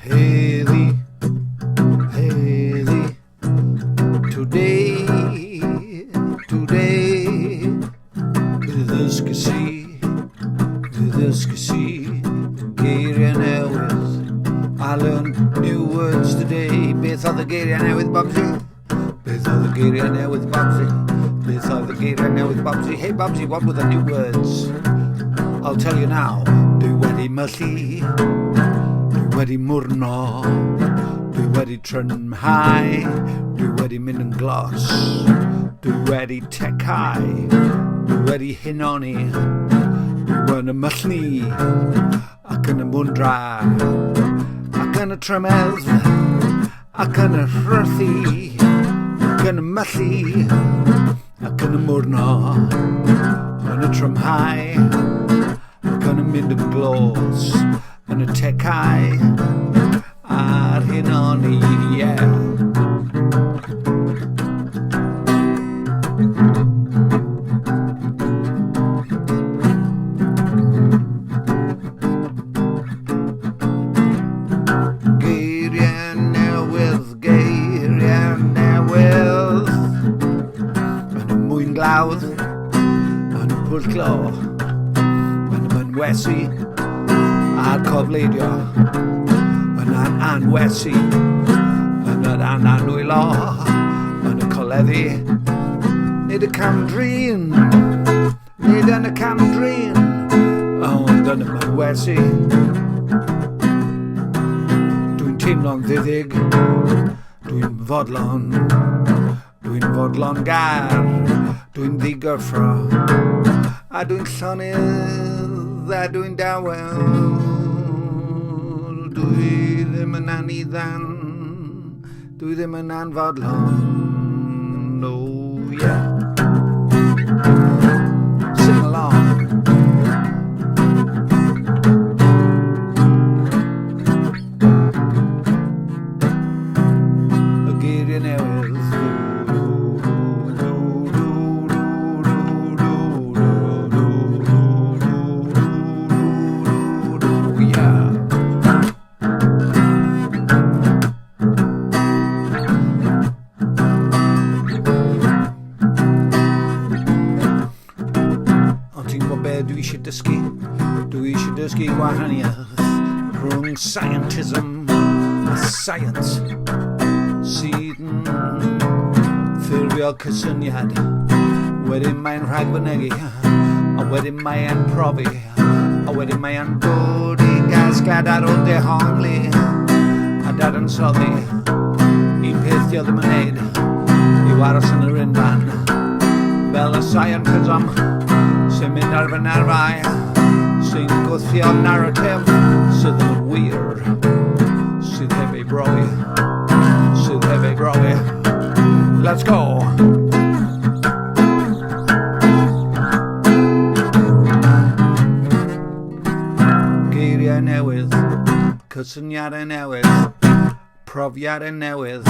Heddi, heddi, today, today. Fe ddysges i, fe ddysges i geiriau newydd. I learned new words today. Beth oedd y geiriau newydd, Bobsy? Beth oedd y geiriau newydd, Bobsy? Beth oedd y geiriau newydd, Bobsy? Hey, Bobsy, what were the new words? I'll tell you now. Dwi wedi myllu, dwi wedi mwrno, dwi wedi trynhau, dwi wedi mynd yn glos, dwi wedi tecau, dwi wedi hunoni, dwi yn y myllu, ac yn y mwndra, ac yn y trymedd, ac yn y rhythu, ac yn y myllu, ac yn y mwrno, yn y trymhau, ac yn y mynd yn glos, yn y tecau, a'r hunoni, yeah. Geiriau newydd, geiriau newydd. Yn y mwynglawdd, yn y pwll glo, yn y mynwesu, a'r cofleidio, yn yr anwesu, yn yr ananwylo, yn y coleddu, nid y cam-drin, nid yn y cam-drin, ond yn y mynwesu. Dwi'n teimlo'n ddiddig, dwi'n fodlon, dwi'n fodlon gar, dwi'n ddigyffro, a dwi'n llonydd, a dwi'n dawel, dwi ddim yn aniddan, dwi ddim yn anfodlon, oh yeah. Sing along. Y geiriau newydd. Du, du, du, du, du, du, du, du, du, du, du, du, du, yeah. Ond ti'n gwybod be dwi eisiau dysgu? Dwi eisiau dysgu gwahaniaeth rhwng scientism a science sydd yn ffurfio cysyniad. Wedyn mae'n rhagfynegi, a wedyn mae'n profi, a wedyn mae'n dod i gasgliad ar ôl dehongli a dadansoddi. Un peth di o ddim yn neud yw aros yn yr unfan. Fel y scientism sy'n mynd ar fy nerfau, sy'n gwthio narratif sydd ddim yn wir, sydd heb ei brofi, sydd heb ei brofi. Let's go! Geiriau newydd, cysyniadau newydd, profiadau newydd.